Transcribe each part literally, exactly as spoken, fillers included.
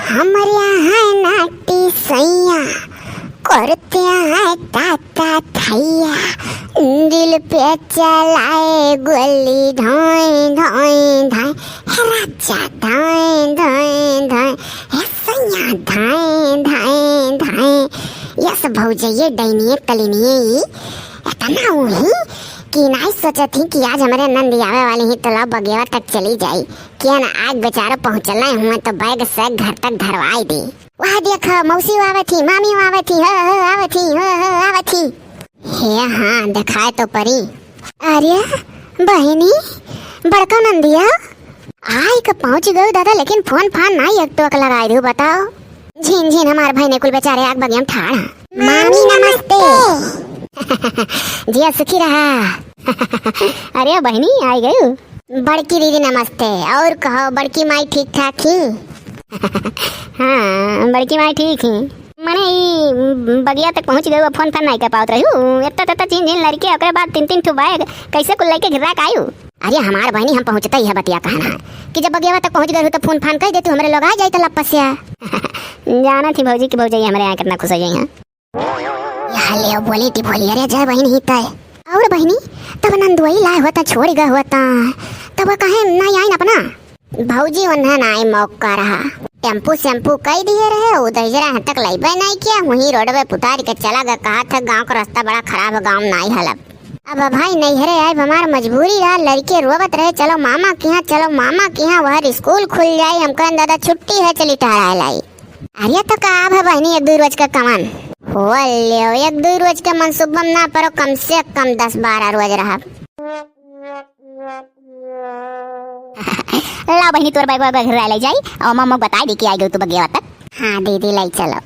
हमरे हैं नाटी सैया, करते हैं ताता थैया, दिल पे चलाए गोली धाए धाए धाए, हे राजा धाए धाए धाए, हे सैया धाए धाए धाए। यस भौजइये डैनिये कलिनिये ई, एतना उही कि नाई सोचत ही कि आज हमरे नंदी आवे वाली ही, तो ला बगेवा तक चली जाई। किया ना, आज बेचारो पहुँचल नाई हुए तो बैग सैग घर तक धरवाई दी। वह देख, मौसी आवत ही, मामी आवत ही, हो, हो, आवत ही, हो, हो, आवत ही। हे हाँ, देखाए तो परी। अरे बहिनी, बड़का नंदिया, आई के पहुँच गयो दादा, लेकिन फोन फान नाई एक टोक लगाई दू, बताओ। झिन झिन हमार बहिने कुल बेचारे आग बगिया में ठाड़ हैं। मामी नमस्ते। जिया सुखी रहा। अरे बहिनी, आई गयो। बड़की दीदी नमस्ते। और कहो, बड़की माई ठीक ठाक ही? हाँ, बड़की माई ठीक ही। मने ई बगिया तक पहुँच गयो, फोन फान नाई कर पावत रहू। एत्ता तेत्ता झिन झिन लड़के, ओकरे बाद तीन तीन ठो बैग, कैसे कुल लइके घिर्रा के आयु? अरे हमार बहिनी, हम पहुँचते ही है बतिया कहना है कि जब बगियावा तक पहुँच गए हो तो फोन फान कह देतू, हमरे लोग आ जाए तो लपस्या। जाना थी भौजी कि भौजी हमरे यहाँ कितना खुश हो जाई हैं। यहाँ ले बोली ती बोली, अरे जय बहिनी ही तय। और बहिनी, तब नंदुआई लाए होता, छोड़ गए होता, तब कहे ना आई अपना। भौजी उन्हें ना आई मौका रहा, टेम्पू सेम्पू कई दिए रहे, उधर जरा यहाँ तक लइबे नहीं किया, वहीं रोडवे पुतार के चला गया। कहा था गाँव का रास्ता बड़ा खराब है, गाँव में नहीं हलब। अब भाई नैहरे आए, हमार मजबूरी रहा, लड़के रोवत रहे, चलो मामा के यहाँ, चलो मामा के यहाँ, वहर स्कूल खुल जाई। हम कहन दादा छुट्टी है, चली टहराए लाई। अरे तो का अब है बहिनी, एक दो रोज का कमान हो लियो, एक दो रोज के मनसूबा में ना परो, कम से कम दस बारह रोज रहा। ला बहिनी, तोर बैग वैग घिरा ले जाई और मम्मा को बताई दी कि आई गई तू बगिया तक। हाँ दीदी, ले चलो,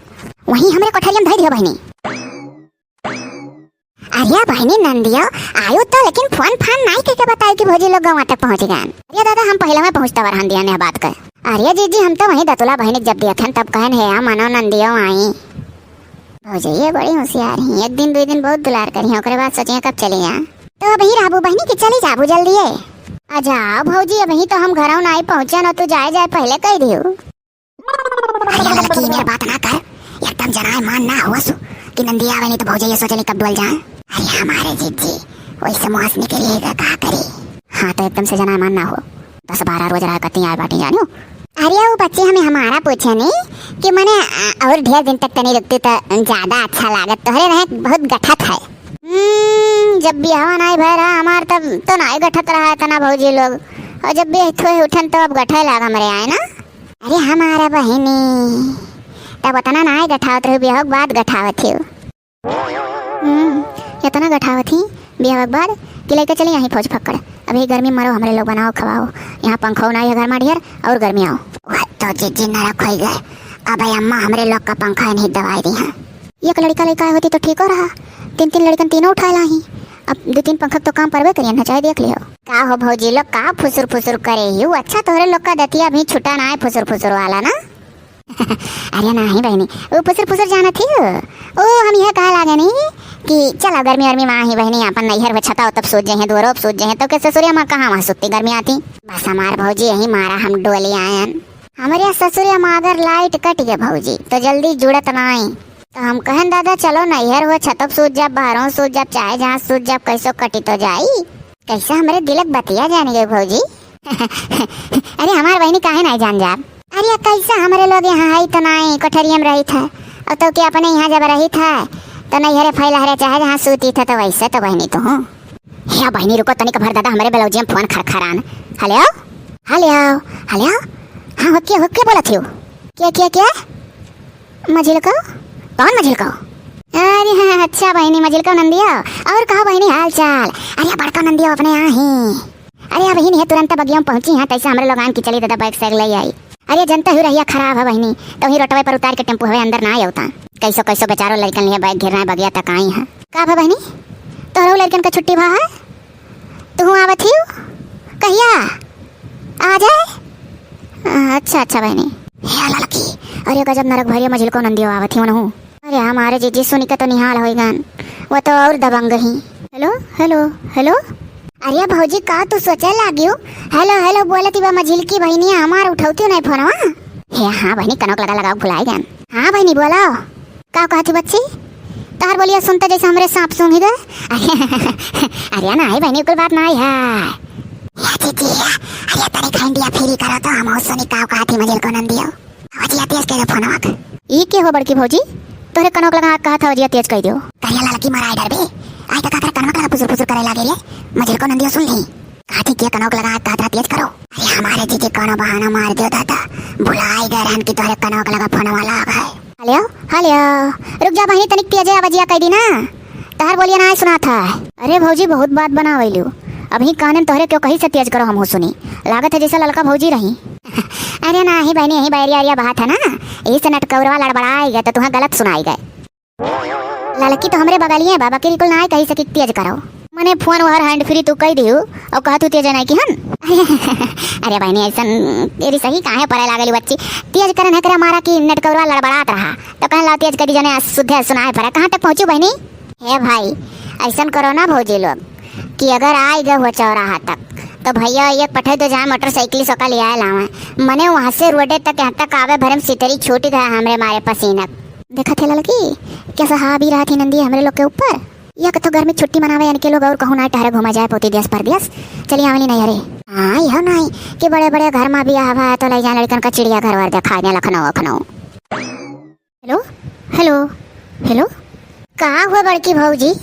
वहीं हमरे कोठरिया में धर दियो बहिनी। अरे बहिनी नंदिया, आयो तो लेकिन फोन फान नाई के, के बताई कि भौजी लोग गाँव तक पहुँच गए। अरे दादा, हम पहले में पहुँचता वरहन दिया ने बात कर। अरे जीजी, हम तो वहीं दतुला बहिनी जब देखन तब कहन है, आ मनो नंदियो आई। भौजी ये बड़ी होशियार ही, एक दिन दो दिन बहुत दुलार करी, ओकरे बाद सोचिए कब चली आ। तो अबही रहबू बहिनी कि चली जाबू जल्दी है? आ जाओ भौजी, अबही तो हम घरों नाई पहुँचे न, तू जाए जाए पहले कह दियो। अरे लड़की, मेरे बात ना कर, एकदम जनाए मान ना हुआ सु कि नंदी आवे नहीं तो भौजी ये सोचली कब डोल जाए। अरे हमारे जीजी, वैसे मौस निकली है, का करी? हाँ तो एकदम से जनाए मान ना हो, दस बारह रोज रहा कती आए बाटी जानियो। अरे वो बच्चे हमें हमारा पूछे नहीं कि मने, आ, और ढेर दिन तक तनी रुकती तो ज्यादा अच्छा लागत, तोहरे रहे बहुत गठत है। हम्म, जब बियाह नाई भय रहा हमार तब तो नाई गठत रहा इतना भौजी लोग, और जब भी थोए उठन तो अब गठे लाग हमरे आए ना। अरे हमारा बहिनी, तब उतना नाई गठावत रहू, बियाह के बाद गठावत ही। हम्म, इतना गठावत ही बियाह के बाद कि लइके चली आई फौज फक्कड़। अभी गर्मी मरो, हमरे लोग बनाओ खवाओ, यहाँ पंखो नाई है घर में ढेर और गर्मी आओ। वह तो जीजी नरक होई गए, अब अम्मा हमरे लोग का पंखा नहीं दवाई दी हैं। एक लड़का लड़का होती तो ठीक हो रहा, तीन तीन लड़कन तीनों उठाए लाही। अब दो तीन पंखा तो काम परबे करिए ना, चाहे देख लियो। का हो भौजी लोग, का फुसुर फुसुर करे ही? वो अच्छा तोहरे लोग का दतिया भी छुटा ना है फुसुर फुसुर वाला ना। अरे नाही बहिनी, वो फुसुर फुसुर जानत ही। ओ हम यह कहा लागे नहीं कि चला गर्मी वर्मी में आही बहिनी, अपन नैहर में छता तब सूत जाए, दुआरो सूत जाए, तो के ससुरिया माँ कहाँ वहाँ सुतती गर्मी आती। बस हमार भौजी यही मारा हम डोली आयन। हमरे ससुरिया माँ अगर लाइट कट गए भौजी तो जल्दी जुड़त नाई। तो हम कहन दादा चलो नैहर हो छतप सूत जाब, बाहरों सूत जाब, चाहे जहाँ सूत जाब, कैसो कटी तो जाई। कैसे हमरे दिलक बतिया जान गए भौजी? अरे हमार बहिनी काहे नाई जान जाब? अरे कैसे हमरे लोग यहाँ है तो नाई कोठरिया में रही था, और तो के अपने यहाँ जब रही था तो नैहरे फैलहरे चाहे जहाँ सूती था, तो वैसे तो बहिनी तू हूँ। हे बहिनी रुको तनिक भर दादा, हमरे ब्लाउजिया में फोन खरखरान। Hello, hello, hello. हाँ, होके होके बोलत हो? क्या क्या क्या? मझिलको? कौन मझिलको? अरे हाँ, अच्छा बहिनी मझिलको नंदिया। और कहो बहिनी हाल चाल? अरे बड़का नंदिया अपने आ ही। अरे अब ही नहीं है, तुरंत बगिया में पहुंची हैं, तैसे हमरे लोग आन की चली दादा बैग सैग ले आई। अरे जनता ही रहिया खराब है बहिनी, तो ही रोटवे पर उतार के टेम्पू हवे अंदर ना आवता। कैसो कैसो बेचारो लड़कन लिए बैग घेरना है बगिया तक आई हैं। का भा बहिनी, तोहरो लड़कन का छुट्टी भा है? तू आवत ही? कहिया? आ जाए? अच्छा अच्छा बहिनी। हे लड़की, अरे गजब नरक भरिया मझिलको नंदियो आवत ही उनहू। अरे हमारे जीजी सुनी के तो निहाल होई गन, वो तो और दबंग ही। Hello hello hello. अरे भौजी का तू सोचे लागियो? हेलो हेलो बोलत ही बा मझिलकी बहिनिया हमार उठौती नहीं फोनवा। हे हाँ बहिनी, कनौक लगा लगाओ, भुलाए गन। हाँ बहिनी, बोलो। का कहत ही बच्ची? तहर बोलिया सुनते जैसे हमरे सांप सूंघ गए। अरे, अरे ना, आई बहिनी, कुल बात ना आई है। या जीजी, अरे तनी खंडिया फ्री करो तो हम सुनी का कहत ही मझिलको नंदियो। आवाजिया तेज कइ दो फोनवा के। ई के हो बड़की भौजी? तोहरे कनौक लगा कहत आवाजिया तेज कइ दियो। करिया ललकी मारा डर बे। आई तो का करे कनवा के लगा फुसुर फुसुर करे लागे रे। मझिलको नंदियो सुन ली। कहत ही के कनौक लगा कहत हा तेज करो। अरे हमारे जीजी कौनो बहाना मार दियो दादा। भुलाई गए रहन कि तोहरे कनौक लगा फोनवा लाग है। Hello, hello. रुक जा बहिनी, तनिक तेजे आवाजिया कइ दी ना। तहर बोलिया ना सुनात है। अरे भौजी, बहुत बात बनावैलू। अबहीं कानन तोहरे क्यों कही से तेज करो, हमहू सुनी। लागत है जैसे ललका भौजी रही। अरे नाही बहिनी, यही बैरिया अरिया बहात है ना, यही से नटकौरवा लड़बड़ाई गए तो तुहाँ गलत सुनाई गए। ललकी तो हमरे बगलिए बा, बाकी बिल्कुल नाही कही सकी तेज करो। मने फोन वहर हैंड फ्री तू कइ दिहू और कहत हू तेज नाही कि हन। अरे बहिनी, ऐसन तेरी सही काहे पड़े लागली बच्ची? तेज करन है करे मारा कि नटकौरवा लड़बड़ात रहा तो कहन लाओ तेज कइ दी, जने सुधे सुनाए पड़ा। कहाँ तक पहुँचू बहिनी? हे भाई, ऐसन करो ना भौजी लोग कि अगर आई गए हो चौराहा तक तो भैया एक पठे दो, जाए मोटरसाइकिल सोका ले आए लावे। मने वहाँ से रोडे तक यहाँ तक आवे भरे में सितरी छूट गया हमरे मारे पसीना। देखत है ललकी, कैसा हावी रहत ही नंदी हमरे लोग के ऊपर। या कतो गर्मी छुट्टी मनावे यानी के लोग और कहूँ ना ठहरे घूमा जाए पोती देश परदेश। चली आवली नहीं अरे। हाँ, यह नहीं कि बड़े बड़े घर में बियाह हुआ है तो ले जाए लड़कन का चिड़ियाघर वर दिखाने लखनऊ अखनऊ। Hello, hello, hello. का हुआ बड़की भौजी?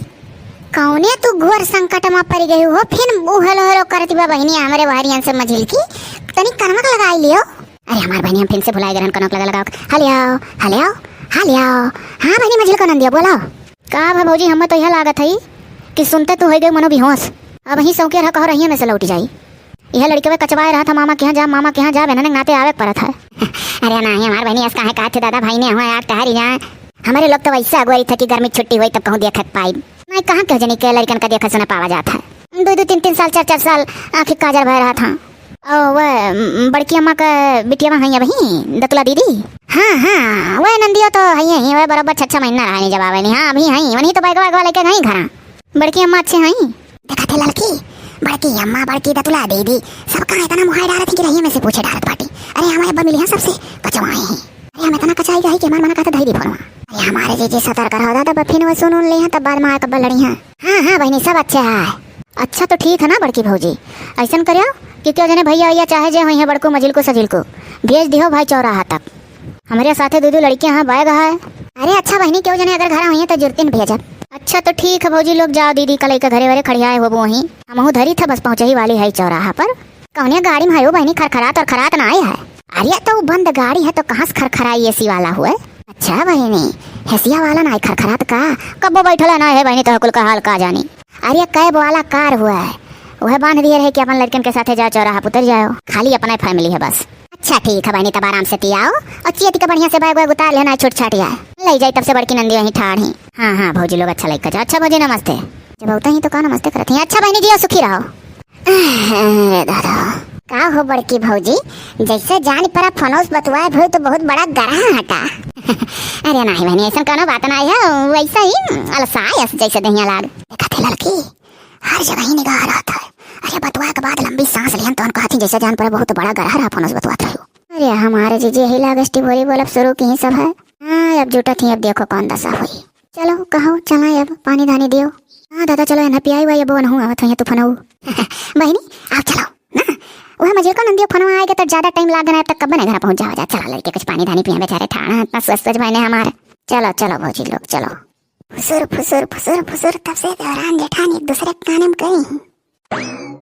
कौने तू घोर संकट में पड़ गई हो? फिर उ हेलो हेलो करती बा बहिनी हमरे बहरियन से मझिलकी। तनी कनवा के लगाई लियो। अरे हमार बहिनी, हम फिर से भुलाई गरन कनवा के लगा लगाओ। Hello, hello, hello. हाँ बहिनी, मझिलको नंदिया बोला। का भा भौजी, हमें तो यह लागत है कि सुनते तू हो गई मनो बेहोश। अबहीं सौंके रहा कहो रहिए में से लौट जाई। यह लड़कवे कचवाए रहत है, मामा के यहाँ जा, मामा के यहाँ जा, बहनन के नाते आवे के पड़त है। अरे नाही, हमार बहिनी, अस काहे कहत है दादा, भाई ने हुआ आग टहरी जाए। हमारे लोग तो वैसे अगुवाई था कि गर्मी छुट्टी हुई तब कहूँ देखे के पाई। नहीं, कहाँ के जनी के लड़कन का देखा सुना पावा जात है। दो दो तीन तीन साल, चार चार साल आँखी काजर भय रहत हाँ। ओ, वह, म, बड़की अम्मा का बिटिया वहाँ है अबहीं, दतुला दीदी। हाँ, हाँ, वह नंदियो तो है ही, वह बराबर छह छह महीना रहा नहीं जब आवे नहीं। हाँ, अबहीं है, वहीं तो बैगवा, बैगवा लेके गई घरा। बड़की अम्मा अच्छे हैं? देखत है ललकी, बड़की अम्मा, बड़की दतुला दीदी, सब कहाँ इतना मुहाई डारत है कि रहिए में से पूछे डारत बाटी। अरे हमारे अब्बा मिली हैं सबसे कचवाए हैं। अरे हम इतना कचाई गए कि हमार मना कहता धई दी फोनवा। अरे हमारे जीजी सतर्क रहो दादा, बफिन वो सुन उन ले हैं तब बाद में आके बलड़ी हैं। हाँ, हाँ बहिनी, सब अच्छे है। अच्छा तो ठीक है ना बड़की भौजी, ऐसन करियो कि क्यों जने भैया भैया चाहे जे होइहैं बड़को मझिलको सझिलको, भेज दिहो भाई चौराहा तक। हमरे साथे दू दू लड़कियां हैं, बैग है। अरे अच्छा बहिनी, क्यों जने अगर घर होइहैं तो जुरतिन भेजब। अच्छा तो ठीक है भौजी, लोग जाओ दीदी का लइका घरे वरे खड़ियाए होबो वहीं। हमहू धरी था बस पहुँचे ही वाली है चौराहा पर। कौने गाड़ी में है वो बहिनी, खरखरात और खरात ना आए है? अरे तो वो बंद गाड़ी है तो कहाँ से खरखराई एसी वाला हुए? अच्छा बहिनी, हेसिया वाला ना है खरखरात का? कब्बो बैठला ना है बहिनी, तो कुल का हाल का जानी। अरे कैब वाला कार हुआ है, वह बांध दिए रहे कि अपन लड़कन के साथे जाओ चौराहा पर उतर जाओ, खाली अपना फैमिली है बस। अच्छा ठीक है बहिनी, तब आराम से ती आओ और चियती का बढ़िया से बैग वैग उतार लेना है, छूट छाट है ले जाई, तब से बड़की नंदी वहीं ठाड़ ही। हाँ हाँ भौजी लोग, अच्छा लइका जाओ। अच्छा भौजी नमस्ते। जब होता ही तो का नमस्ते करत ही। अच्छा बहिनी जी, सुखी रहो। अरे दादा, का हो बड़की भौजी, जैसे जान पड़ा फोनोस बतुआए भई तो बहुत बड़ा गरहा हटा। अरे नाही बहिनी, ऐसन कोनो बात नाही है, वैसे ही अलसायस जैसे दहिया लाग। देखत है ललकी, हर जगह ही निगाह रहत है। अरे बतुआ के बाद लंबी सांस लिहन तौन कहत ही जैसे जान पड़ा बहुत बड़ा गरहा रहा फोनोस बतुआत रही। अरे हमारे जीजी यही लागस टिबोरी बोलब शुरू की ही सब है। हाँ अब जुटत ही, अब देखो कौन दशा हुई। चलो कहो चला अब पानी धानी दियो। हाँ दादा चलो, एन्हा पियाई हुआ ये बोन हूँ आवत हुई है तूफानऊ। बहिनी, आओ चलो ना, वह मझिलको नंदियो फोनवा आएगा तो ज्यादा टाइम लागे ना, तब कब बने घर पहुँच जावा जा। चला लड़के कुछ पानी धानी पिया, बेचारे ठाणा इतना सोच सोच बहने हमारे। चलो चलो भौजी लोग चलो। फुसुर फुसुर फुसुर फुसुर, तब से देवरान जेठान एक दूसरे के काने में गई।